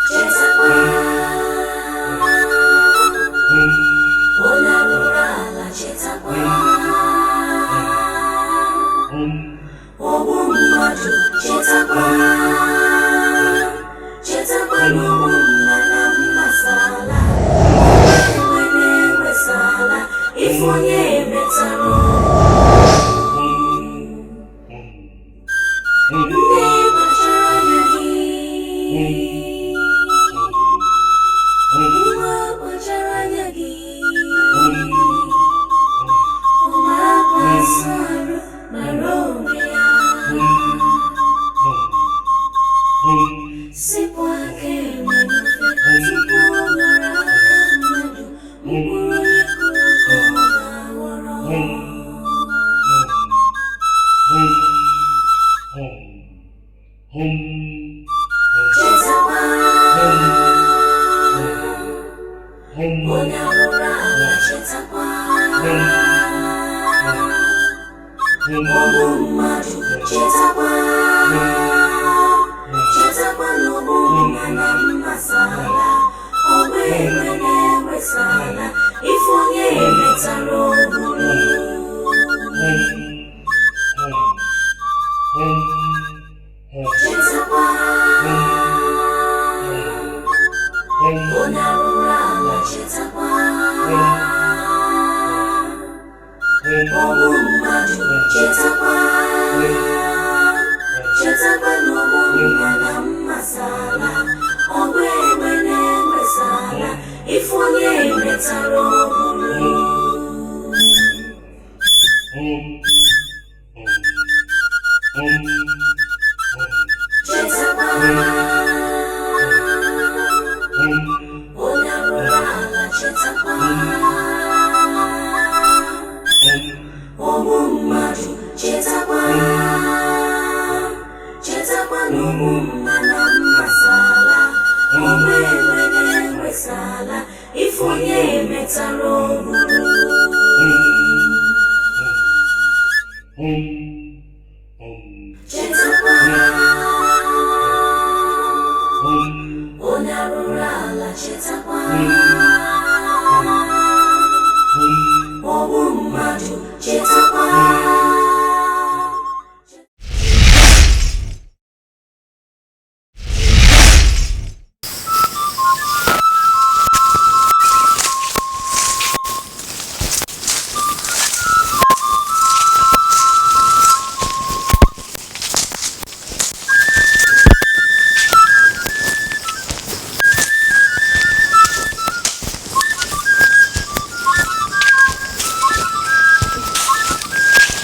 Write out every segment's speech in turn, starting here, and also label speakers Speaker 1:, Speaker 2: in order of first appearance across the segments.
Speaker 1: Chetakwa onye arụrụ ala, chetakwa ogbu mmadụ, chetakwa, chetakwa n'ogbu mma na mmasala enwe na-enwesala ife onye metara. Nne, kpachara anya gị. Nwa, kpachara anya gị. Ụmụaka arụ mara onwe ya, sipụ aka enwe n'ofe tupu ọ ghọrọ aka mmadụ. Mkpụrụ onye kụrụ ka ọ ga-aghọrọ. Chetakwa onye arụrụ ala, chetakwa ogbu mmadụ, chetakwa, chetakwa n'ogbu mma na mmasala ọgba enwe na-enwesala ife onye metara oburu. Chetakwa onye arụrụ ala, chetakwa ogbu mmadụ, chetakwa, chetakwa n'ogbu mma na mmasala ọgba egbe na-enwesala ife onye metara oburu. Chetakwa onye arụrụ ala, chetakwa ogbu mmadụ, chetakwa, chetakwa n'ogbu mma na mmasala ọgba egbe na-enwesala ife onye metara oburu. Chetakwa onye arụrụ ala, chetakwa ogbu mmadụ, chetakwa.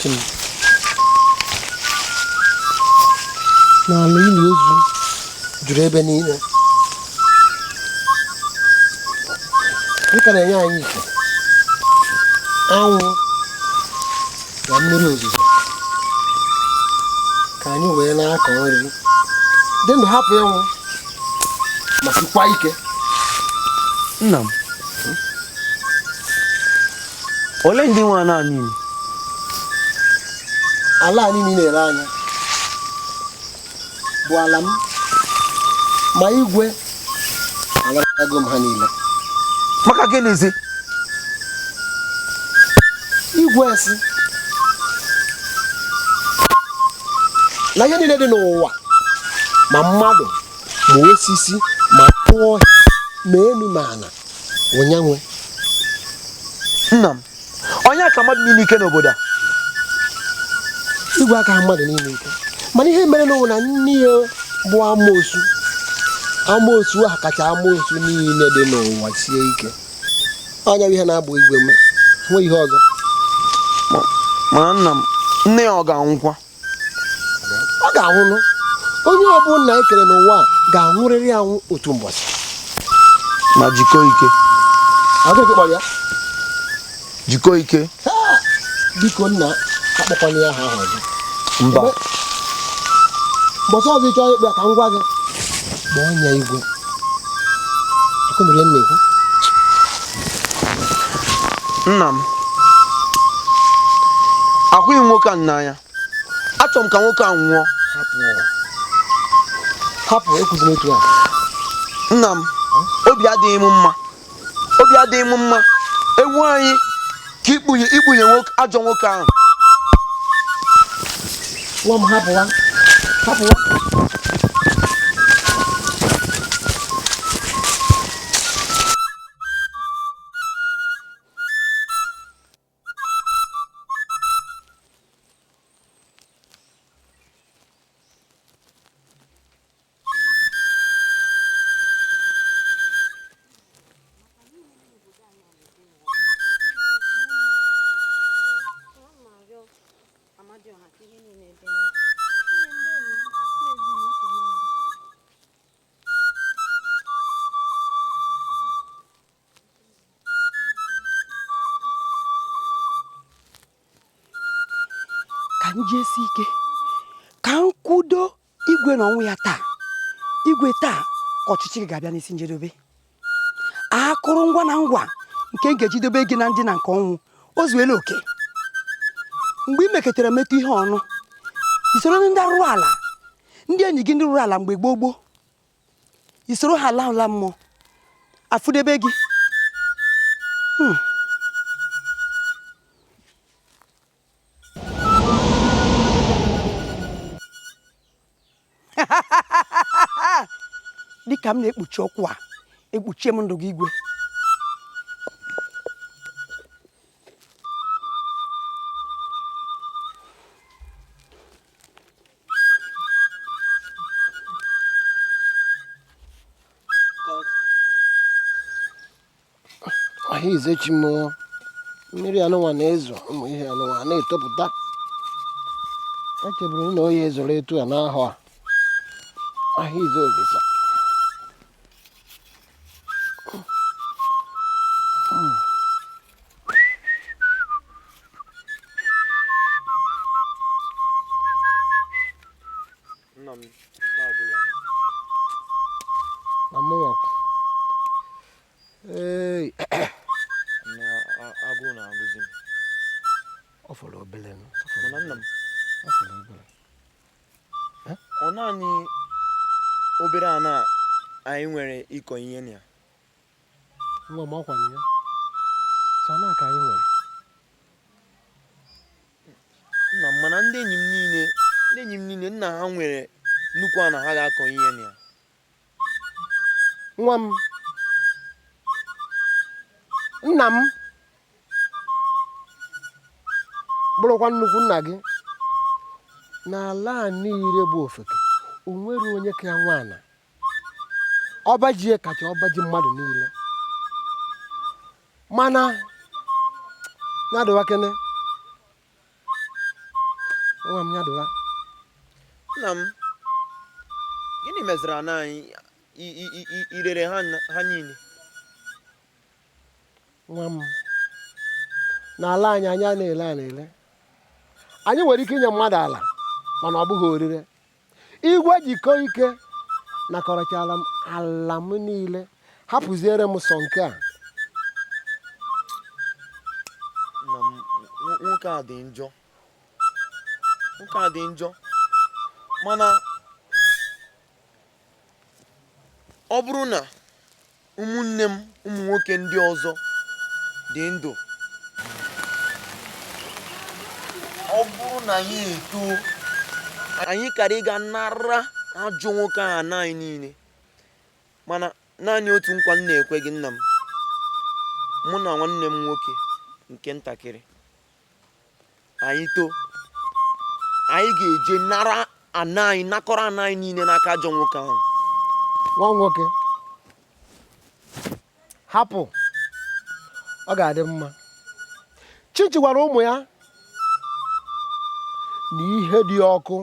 Speaker 2: Chi m. N'ala ili ozu juru ebe niile, dịka na-enye anyị ike, anwụ na mmiri ozuzo ka anyị wee na-akọ nri dị ndụ, hapụ ịnwụ ma sikwa ike.
Speaker 3: Nna m, ole ndị nwe ana niile?
Speaker 2: Ala a niile na-ere anya bụ ala m, ma igwe anarago m ha niile.
Speaker 3: Maka gịnịzi?
Speaker 2: Igwe si na ihe niile dị n'ụwa, ma mmadụ, ma osisi, ma anụ ọhịa, ma elu, ma ala, onyanwe.
Speaker 3: Nna m, onye ka mmadụ niile ike n'obodo a?
Speaker 2: Igwe aka ha mmadụ niile ike, mana ihe mere n'ụwa na nne ya bụ amoosu. Amoosu ahụ kacha amoosu niile dị n'ụwa sie ike. Ọnya bụ ihe na-abụ igwe nwe nwe ihe ọzọ.
Speaker 3: Mana nna m, nne ya ọ ga-anwụkwa?
Speaker 2: Ọ ga-anwụnụ. Onye ọbụla e kere n'ụwa a ga-anwụrịrị anwụ otu mbọchị.
Speaker 3: Ma jikọọ ike.
Speaker 2: Ọ gịnị ka ị kpọrọ ya?
Speaker 3: Jikọọ ike.
Speaker 2: Ha! Biko nna, akpọkwana ya aha ahụ ọzọ.
Speaker 3: Mba.
Speaker 2: Mbọchị ọzọ ị chọọ ịkpọ ya, ka m gwa gị, kpọọ ya igwe. Akụnụrụ ya m na-ekwu.
Speaker 3: Nna m, ahụghị m nwoke a n'anya. Achọrọ m ka nwoke a nwụọ.
Speaker 2: Hapụ, hapụ, ekwuzina otu a.
Speaker 3: Nna m, obi adịghị m mma, obi adịghị m mma. Ewu anyị ka ikpunye ajọ nwoke ahụ.
Speaker 2: Nwa m, hapụwa, hapụwa.
Speaker 4: Ka m jesi ike ka m kwudo igwe na ọnwụ ya taa. Igwe taa ka ọchịchị gị ga-abịa n'isi njedebe. Akụrụngwa na ngwa nke m ga-eji dobe gị na ndina nke ọnwụ o zuela oke. Mgbe ị mekọtara metụ ihe ọnụ, isoro ndị arụrụ ala, ndị enyi gị ndị rụrụ ala mgbe gboo gboo, isoro ha ala ụla mmụọ afụdebe gị. Dịka m na-ekpuchi ọkụ a, ekpuchie m ndụ gị igwe.
Speaker 2: Ahụ izechi m, mmiri anụnwa na-ezo, ụmụ ihe anụnwa na-etopụta. Echeburu na oyi ezoro etu a n'ahọ a. Ahụ ize Olisa.
Speaker 3: Nna m, nke agwụla.
Speaker 2: Na mụnwa kwa. Ee,
Speaker 3: Na agụụ na-agụzi m.
Speaker 2: Ọ fọrọ obere nụ.
Speaker 3: Mana nna m,
Speaker 2: Ọ fọrọ obere.
Speaker 3: ọ naanị obere ana anyị nwere ịkọ ihe na ya.
Speaker 2: Nwa m, ọkwa na ya. Sọ na ka anyị nwere.
Speaker 3: Nna m, mana ndị enyi m niile, ndị enyi m niile nna ha nwere nnukwu ana ha ga-akọ ihe na ya.
Speaker 2: Nwa m, nna m bụrụkwa nnukwu nna gị, n'ala a niile bụ ofeke, o nwere onye ka ya nwe ana. Ọba ji ya kacha ọba ji mmadụ niile. Mana nyadụwa kene, nwa m, nyadụwa.
Speaker 3: Nna m, gịnị meziri ana anyị irere ha niile?
Speaker 2: Nwa m, n'ala anyị, anyị a na-ele a na-ele. Anyị nwere ike inye mmadụ ala, mana ọ bụghị orire. Igwe jikọ ike nakọrọchala m ala m niile, hapụziere m sọ nke a.
Speaker 3: Nna m, nwoke a dị njọ. Nwoke a dị njọ. Mana ọ bụrụ na ụmụnne m ụmụ nwoke ndị ọzọ dị ndụ, ọ bụrụ na anyị eto, anyị kara ịga nara ajọ nwoke ahụ ana anyị niile. Mana naanị otu nkwa m na-ekwe gị nna m, mụ na nwanne m nwoke nke ntakịrị, anyị too, anyị ga-eje nara ana anyị, nakọrọ ana anyị niile n'aka ajọ nwoke ahụ.
Speaker 2: Nwa nwoke, hapụ, ọ ga-adị mma. Chichi gwara ụmụ ya na ihe dị ọkụ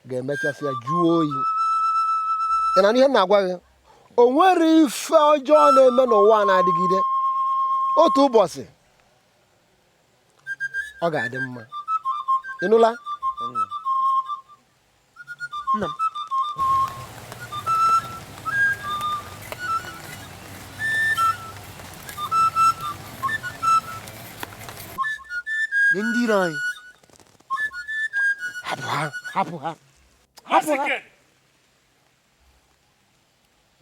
Speaker 2: ga-emechasị ya jụọ oyi. Ị na ihe m na-agwa gị, o nwere ife ọjọọ na-eme n'ụwa na-adịgide. Otu ụbọchị ọ ga-adị mma. Ị nụla?
Speaker 3: Nna m. Nye ndị iro anyị.
Speaker 2: Hapụ ha, hapụ ha, hapụ ha.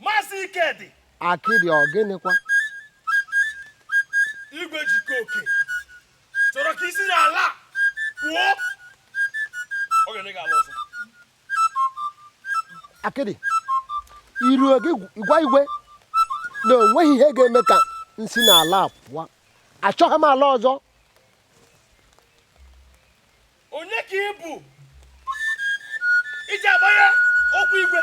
Speaker 5: Maazị Ikedi.
Speaker 2: Akịdị, ọ gịnịkwa?
Speaker 5: Igwe Jikọoke chọrọ ka isi n'ala pụọ. Ọ ga-enye gị ala ọzọ.
Speaker 2: Akịdị, iruo gị gwa igwe na o nweghị ihe ga-eme ka m si n'ala a pụọ. Achọghị m ala ọzọ.
Speaker 5: Onye ka ị bụ iji agbanye okwu igwe?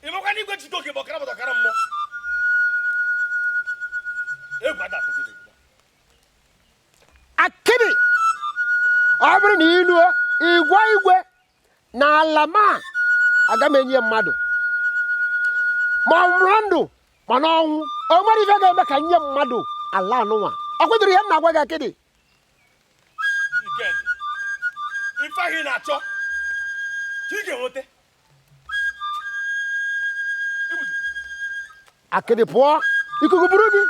Speaker 5: Ị makwa na igwe Jikọoke bụ ọkara mmadụ ọkara mmụọ. Egwu ada atụ gị n'obodo a.
Speaker 2: Akịdị, ọ bụrụ na iluo igwe igwe na ala ma aga m enye mmadụ ma ọ nwụrụ ndụ ma na ọnwụ, o nwere ife ga-eme ka nye mmadụ ala anụnwa. Ọ kwedoro ihe m na-agwa gị, Akịdị?
Speaker 5: Ikedi, ife ahụ ị na-achọ ka ị ga-enweta.
Speaker 2: Akịdị, pụọ, ikuku buru gị,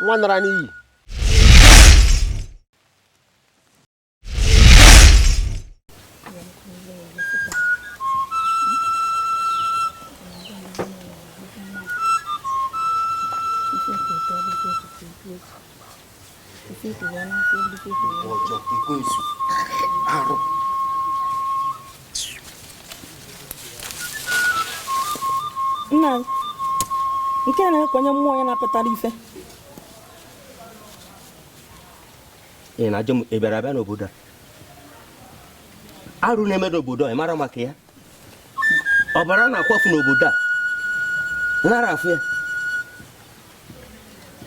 Speaker 2: nwa nara n'iyi.
Speaker 3: Ọjọọ ekwensu arụ.
Speaker 6: Nna, nke a na-ekwenye mmụọ ya na-apụtara ife.
Speaker 7: Ị na-ajụ m, ị bịara abịa n'obodo a? Arụ na-eme n'obodo a, ị mara maka ya? Ọbara na-akwafu n'obodo a, nara afụ ya.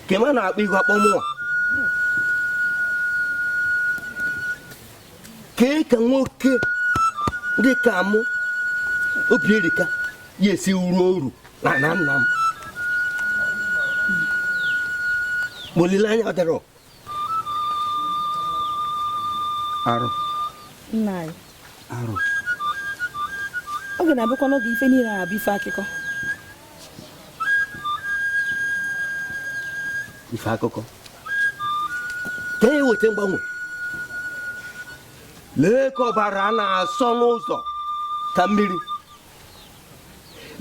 Speaker 7: Kema na-akpọ igwe akpọ mụnwa. Kee ka nwoke dị ka mụ obi erika ya esi ruo oru na na nna m? Ma olileanya ọ dịrọ. Arụ.
Speaker 6: Nna anyị.
Speaker 7: Arụ.
Speaker 6: Oge na-abịakwa n'oge ife niile na-abụ ife akụkọ.
Speaker 7: Ife akụkọ. Ka e weta mgbanwe. Lee ka ọbara na-asọ n'ụzọ ka mmiri.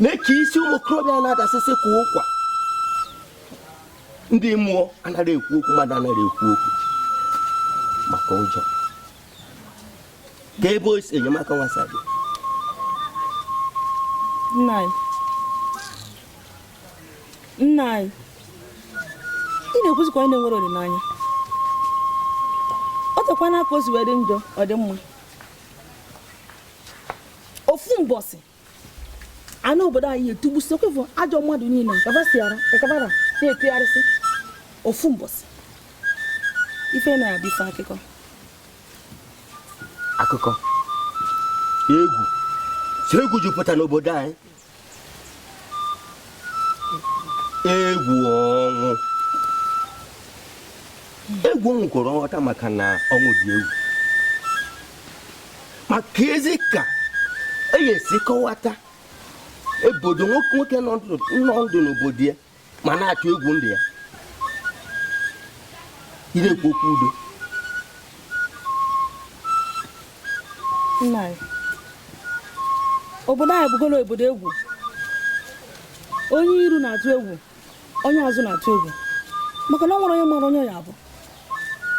Speaker 7: Lee ka isi ụmụ okorobịa na-adasịsị kwa ụkwa. Ndị mmụọ anaghị ekwu okwu, mmadụ anaghị ekwu okwu maka ụjọ. Ka ebe o si enyemaka nwa si abịa.
Speaker 6: Nna anyị, nna anyị, ị na-ekwuzikwa onye na-enwere olileanya. O tekwana aka o si wee dị njọ, ọ dị mma. Ofu mbọsị anụ obodo anyị etugbusi okwefu ajọ mmadụ niile kavasiara ekavara na-etugharịsị. Ofu mbọsị ife na-abịa ife akụkọ.
Speaker 7: Akụkọ egwu si egwu jupụta n'obodo anyị. Egwu ọnwụ. Egwu ọnwụ kwere nghọta maka na ọnwụ dị egwu. Maka ezi ka e esi kọwata obodo nwoke nọ ndụ n'obodo ya ma na-atụ egwu ndụ ya. Ị na-ekwu okwu udo.
Speaker 6: Nna anyị, obodo anyị bụgoro obodo egwu. Onye iru na-atụ egwu, onye azụ na-atụ egwu, maka na ọ nwere onye mara onye ya abụ.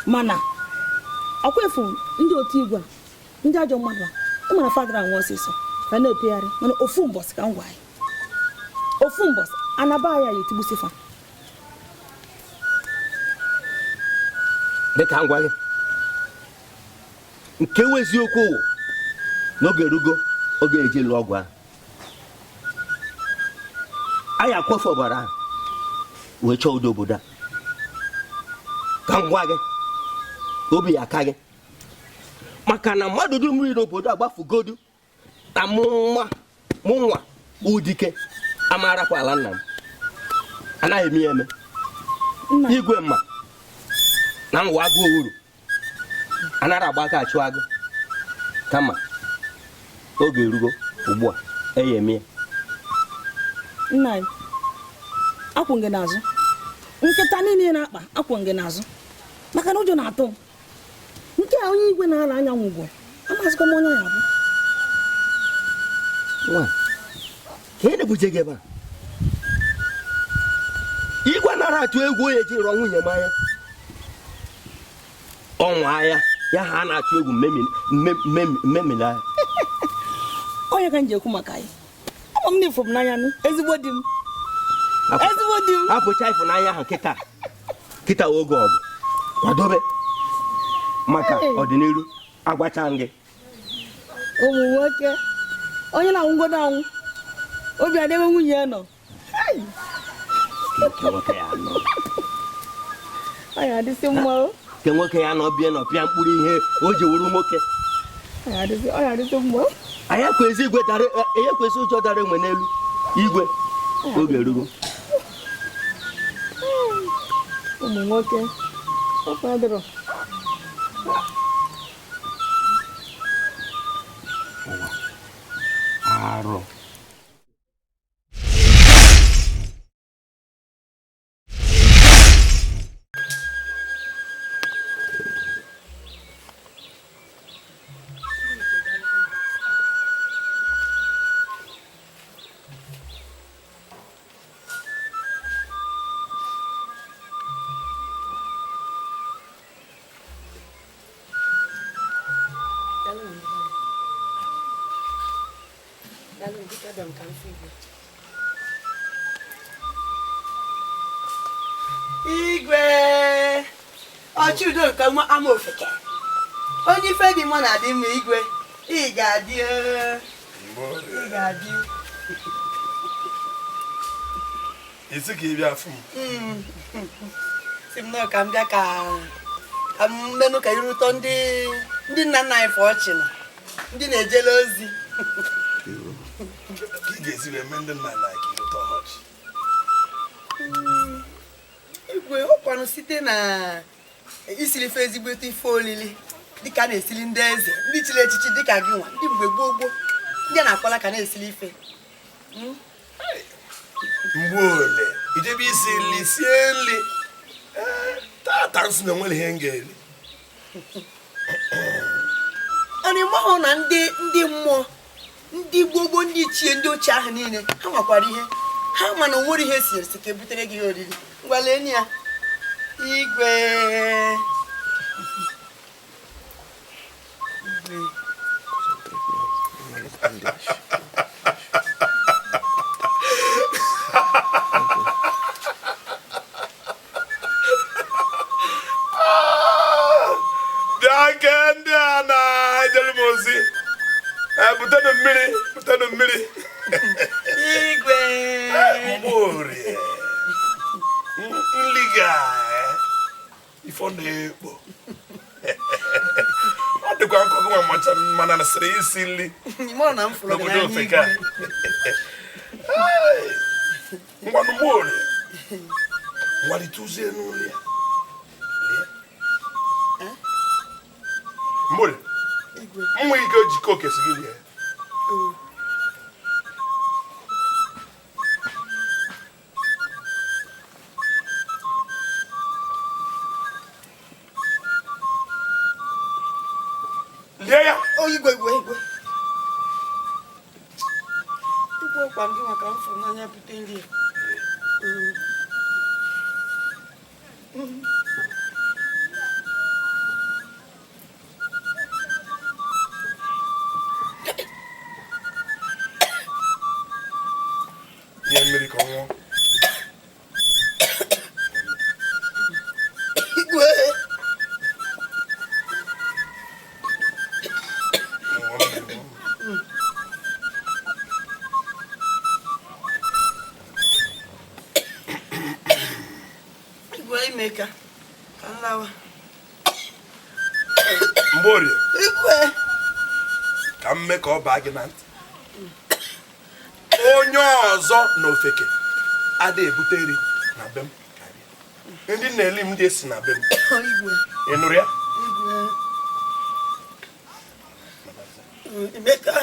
Speaker 6: Mana ọkwa efu ndị otu igwe a, ndị ajọ mmadụ a, ị mara fadara anwụ ọsịsọ ka na-epegharị. Mana ofu mbọsị ka m gwa anyị, ofu mbọsị anaba ya ya etigbusi fa.
Speaker 7: Dịka m gwa gị, nke wụ eziokwu wụ n'oge erugo oge eji lụọ ọgwụ ahụ. Anyị akwafu ọbara ahụ wee chọọ udo obodo a. Ka m gwa gị, obi ya aka gị, maka na mmadụ dum riri n'obodo a gbafugodu na mụ nwa udike amarakwa ala nna m. Anaghị eme ya eme. Igwe mma na ngwa agụ owuru anara agba aka achụ agụ, kama oge erugo ugbu a eya eme ya.
Speaker 6: Nna anyị, akwụ gị n'azụ. Nkịta niile na-akpa akwụ gị n'azụ. Maka na ụjọ na-atụ m. Nke a onye igwe na-ala anya nwụgwọ. Amazịkwa m onye ya bụ.
Speaker 7: Nwa, ka ị na-ebuje gị ebe a? Igwe nara atụ egwu onye ji rụọ nwunye m anya. Ọnwa ya, ya ha na-atụ egwu mmemina ya.
Speaker 6: Onye ka m ji ekwu maka ya? Ama m na ifo m n'anya nụ, ezigbo di m. Ezigbo di m.
Speaker 7: Apụcha ịfụnanya ahụ kịta. Kịta oge ọgụ. Kwadobe maka ọdịnihu agwacha gị.
Speaker 6: Ụmụ nwoke, onye na-anwụgodo anwụ, obi adịbe nwunye ya nọ.
Speaker 7: Nke nwoke ya nọ.
Speaker 6: Ọ ya adịsị mma o.
Speaker 7: Nke nwoke ya nọ bie nọ pịa mkpụrụ ihe o ji wuru nwoke.
Speaker 6: Ọ ya adịsị mma.
Speaker 7: Anyị ekwesị igwe dara, ekwesị ụjọ dara enwe n'elu igwe oge erugo.
Speaker 6: Ụmụ nwoke, ọ kwadoro.
Speaker 7: Arụ.
Speaker 4: Igwe ọchị udo nke ama ofeke onye ife dị mma na-adị mma igwe ị ga-adị ị ga-adị
Speaker 5: isi ka ị bịa fụ
Speaker 4: m si m nọ ka m bịa ka m menụ ka iru ụtọ ndị nna nna anyị fọ ọchị na ndị na-ejele ozi
Speaker 5: ka ị ga-esi wee mee ndị nna nna anyị ka iru ụtọ ha ọchị.
Speaker 4: Igwe ọkwanụ site na isiri ife ezigbo ife olili dịka a na-esili ndị eze ndị chiri echichi dịka gị nwa ndị mgbe gboo gboo ndị a na-akpọla ka na-esili ife.
Speaker 5: Mgbe ole ijebe isi nri sie nri tata nsị na onwere ihe m ga-eri.
Speaker 4: Ana ịmahụ na ndị mmụọ ndị gboo gboo ndị ichie ndị ochie ahụ niile ha nwakwara ihe ha ma na onwere ihe si esi ka ebutere gị ihe oriri. Ngwa lee ya igwe.
Speaker 5: Bịa ke ndị a na-ejere m ozi. Butenụ mmiri, butenụ mmiri.
Speaker 4: Igwe.
Speaker 5: Mgborie. Nli ga ifo na-ekpo. Ọ dịkwa nkọ gị nwa mana sịrị isi nri n'obodo ofeke a. Ngwanụ Mgborie, ngwalite n'ụlọ ya. Mgborie, m nwere ike ojikọ oke si gị rie. Lie ya.
Speaker 4: O igwe igwe igwe. Igwe ọkwa gị maka m fụrụ n'anya bute nri.
Speaker 5: Nye mmiri ka ọ ṅụọ.
Speaker 4: Igwe. Igwe ime ka m lawa.
Speaker 5: Mgborie.
Speaker 4: Igwe.
Speaker 5: Ka m mee ka ọ baa gị na ntị. Onye ọzọ na ofeke ada ebute nri na be m. Ndị na-eli m ndị esi na be m. Ị nụrụ ya?
Speaker 4: Emeka.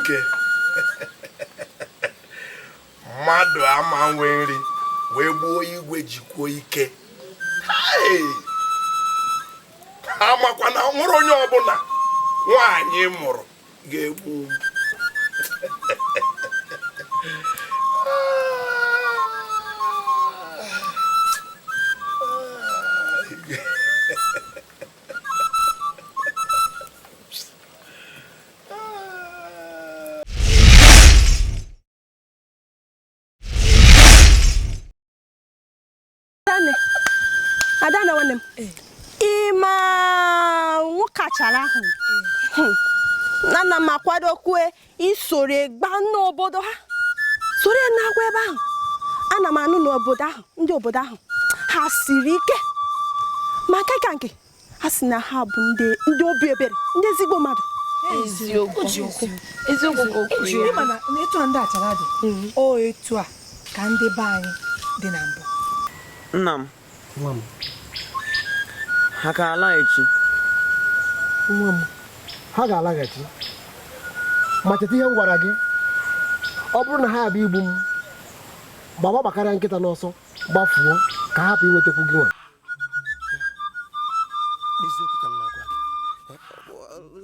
Speaker 5: Ike. Mmadụ ama nwe nri wee gbuo igwe jikwuo ike. Hey! Amakwa na nwere onye ọbụla nwaanyị mụrụ ga-egbu m.
Speaker 8: Adanne nwanne m, ịma nwoke achara ahụ na na m akwadokwe isoro gba n'obodo ha, soro ya na-agwa ebe ahụ. Ana m anụ n'obodo ahụ, ndị obodo ahụ ha siri ike, ma nke ka nke ha si na ha bụ ndị obi ebere, ndị ezigbo mmadụ.
Speaker 9: Eziokwu ka
Speaker 10: etu a ndị achara dị, o etu a ka ndị be anyị dị na mbụ.
Speaker 3: Nna m, ha ga-alaghachi?
Speaker 2: Nwa m, ha ga-alaghachi. Ma cheta ihe m gwara gị, ọ bụrụ na ha abịa igbu m, gbaba gbakarịa nkịta n'ọsọ, gbafuo ka ha hapụ inwetakwu gị nwa.
Speaker 11: Eziokwu ka m na-agwa gị,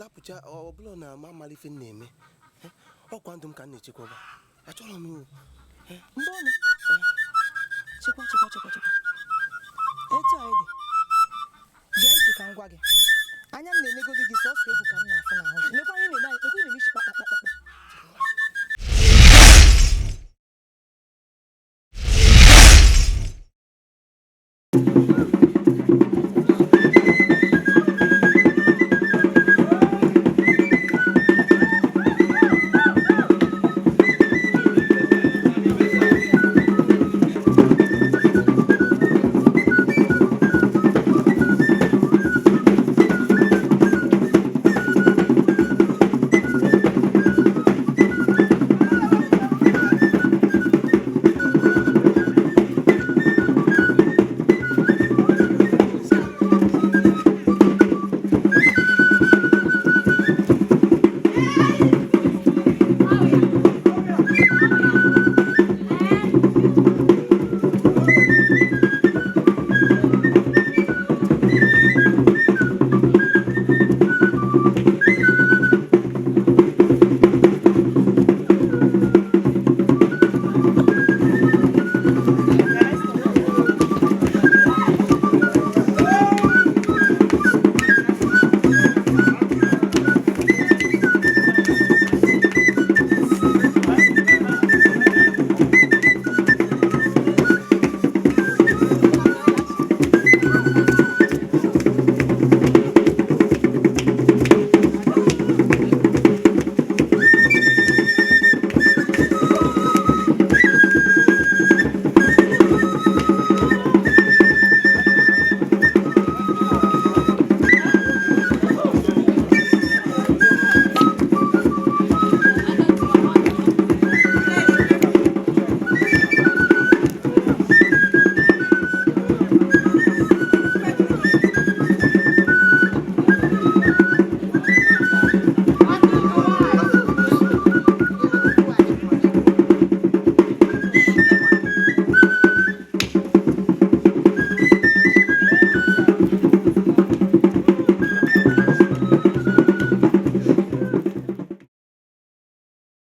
Speaker 11: lapụcha ọ bụla na m amala ife m na-eme, ọkwa ndụ m ka m na-echekwaba. Achọrọ m iwu.
Speaker 10: Chekwa chekwa chekwa chekwa. Etu anyị dị, gee ntị ka m gwa gị.